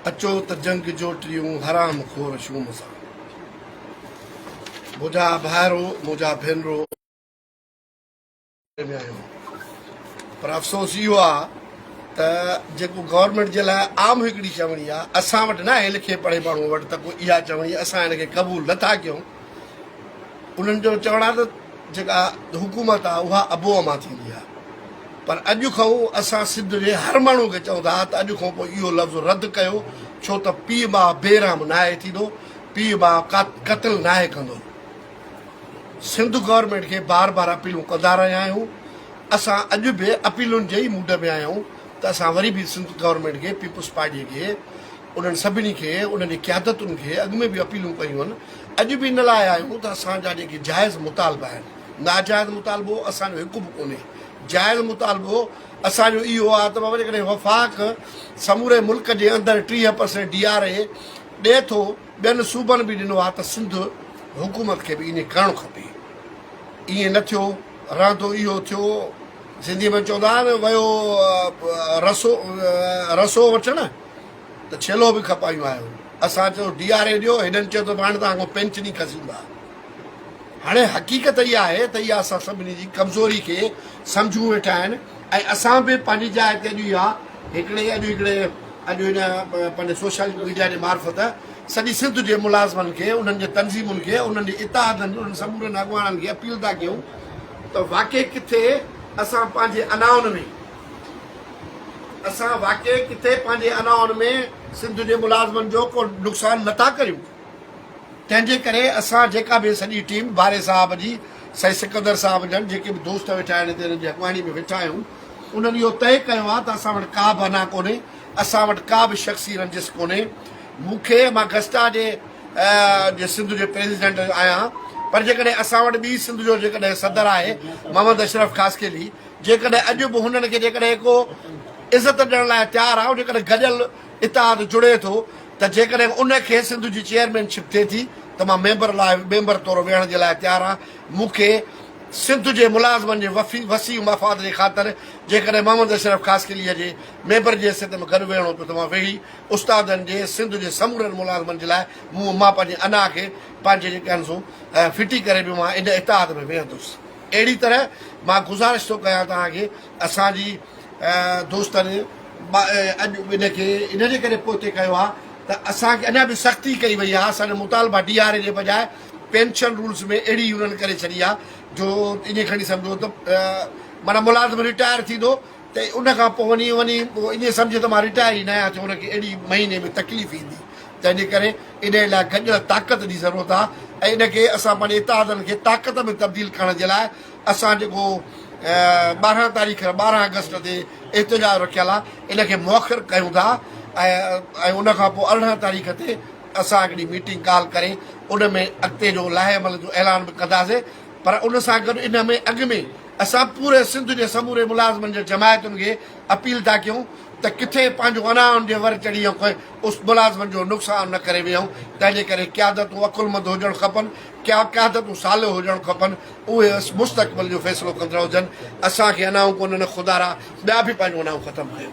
اچو ته جنگ جوٽيون حرام خور شوم سان. منهنجا ڀائرو، منهنجا ڀينرو. ۾ آهيون پر افسوس اهو آ ته جيڪو گورنمينٽ جي لاء عام هڪڙي چوڻي آ اسان وٽ ناهي لکي پڙهي ماڻهو وٽ ته ڪو اها چوڻي اسان هن کي قبول نٿا ڪيون انهن جو چوڻ آ ته جيڪا حڪومت آ اها ابو امان ٿيندي آ پر اڄ کان اسان سنڌ جي هر ماڻهو کي چون ٿا ته اڄ کان پوء اهو لفظ رد ڪيو ڇو ته پيء ماء بي رحم ناهي ٿيندو پيء ماء قتل ناهي ڪندو. سنڌ گورنمينٽ کي بار بار اپيلون ڪندا رهيا آهيون اسان اڄ به اپيلن جي ئي موڊ ۾ آهيون ته اسان وري به سنڌ گورنمينٽ کي پيپلز پارٽي کي انهن سڀني کي انهن جي قيادتن کي اڳ ۾ به اپيلون ڪيون آهن اڄ به ان لاء آهيون ته اسان جا جيڪي جائز مطالبا آهن ناجائز مطالبو اسان جو هڪ به ڪونهي جائز مطالبو اسان جو اهو آهي ته بابا جيڪڏهن وفاق سموري ملڪ جي اندر 30 پرسينٽ ڊي آر اي ڏئي ٿو ٻين صوبن به ڏنو آهي ته سنڌ حڪومت کي به ائين ڪرڻ کپي. ائين نه ٿيو، رهندو اهو ٿيو، سنڌيء ۾ چوندا آهن ويو رسو رسو وٺڻ ته ڇيلو به کپايون آيو. اسان چيو ڊي آر اي ڏيو، هنن چيو ته هاڻي توهان کان پينشن ئي کسيون ٿا. هاڻي حقيقت اها آهي ته اها اسان سڀني جي ڪمزوري کي سمجهون ويٺا آهن ۽ اسان به پنهنجي جاء تي اڄ اها هڪڙي اڄ هڪڙي اڄ هن پنهنجي سوشل ميڊيا جي معرفت سڄي سنڌ جي ملازمن کي انهن جي تنظيمن کي انهن جي اتحادن انهن سمورن اڳواڻن کي اپيل ٿا ڪيون ته واقعي ڪٿي اسان پنهنجي انائن ۾ اسان واقعي ڪٿي پنهنجي انائن ۾ سنڌ جي ملازمن جو ڪو نقصان نٿا ڪريون. تنهن جي ڪري اسان جيڪا به سڄي ٽيم باري صاحب جي، سائين سڪندر صاحب جن جيڪي به دوست ويٺا آهن هتي انهن جي اڳواڻي ۾ ويٺا آهيون انهن اهو طئي ڪيو آهي ته اسان وٽ ڪا به انا ڪونهي اسان وٽ ڪا به شخصي رنجش ڪونهي مون کي مان گسٽا جي جي سنڌ جو پريزيڊنٽ آهيان پر جيڪڏهن اسان وٽ ٻي سنڌ جو جيڪڏهن صدر آهي محمد اشرف خاصخيلي جيڪڏهن اڄ به هنن کي جيڪڏهن ڪو عزت ڏيڻ لاء تيار آهي جيڪڏهن گڏيل اتحاد جڙي ٿو ته جيڪڏهن ان کي سنڌ جي چيئرمين شپ ٿئي ٿي ته مان ميمبر لاء ميمبر طور ويهڻ جي لاء تيار آهيان. مون کي سنڌ جي ملازمن جي وسيع مفاد جي خاطر جيڪڏهن محمد اشرف خاصخيليء جي ميمبر جي حيثيت ۾ گڏ ويهڻو پيو ته مان ويهي استادن جي سنڌ جي سمورن ملازمن جي لاء مون مان پنهنجي انا کي پنهنجي جيڪي آهن سو ڦٽي ڪري به مان ان اتحاد ۾ ويهندس. اهڙي طرح مان گذارش ٿو ڪيان توهان کي اسان جي دوستن اڄ ان کي ان جي ڪري پوئتي ڪيو آهي ته اسان کي اڃا به سختي ڪئي وئي آهي اسان جا مطالبا ڊي آر اي جي بجاء پينشن رولز ۾ اهڙي انهن ڪري ڇڏي آهي جو ائين کڻي سمجهو ته معنيٰ ملازم رٽائر ٿيندو ته ان کان پوء وڃي وڃي ائين سمجهي ته مان رٽائر ئي ناهيان ٿيو ان کي اهڙي مهيني ۾ تڪليف ايندي تنهن جي ڪري ان لاء گڏيل طاقت جي ضرورت آهي ۽ ان کي اسان پنهنجي اتحادن کي طاقت ۾ تبديل ڪرڻ جي لاء اسان جيڪو 12 تاريخ 12 آگسٽ تي احتجاج رکيل آهي ان کي مؤخر ڪيون ٿا ۽ ان کان پوء 18 تاريخ تي اسان هڪڙي ميٽنگ ڪال ڪري ان ۾ اڳتي جو لائحه عمل جو اعلان به ڪنداسين پر ان سان گڏ ان ۾ اڳ ۾ اسان پوري سنڌ جي سموري ملازمن جي جماعتن کي اپيل ٿا ڪيون ته ڪٿي پنهنجو انائن جي ور چڙهي ۽ ڪنهن اس ملازمن جو نقصان نه ڪري ويهون تنهن جي ڪري قيادتون عقلمند هجڻ کپن قيادتون صالح هجڻ کپن اهي مستقبل جو فيصلو ڪندڙ هجن اسان کي انائون ڪونهن خدارا ٻيا به پنهنجون انائون ختم ڪيو.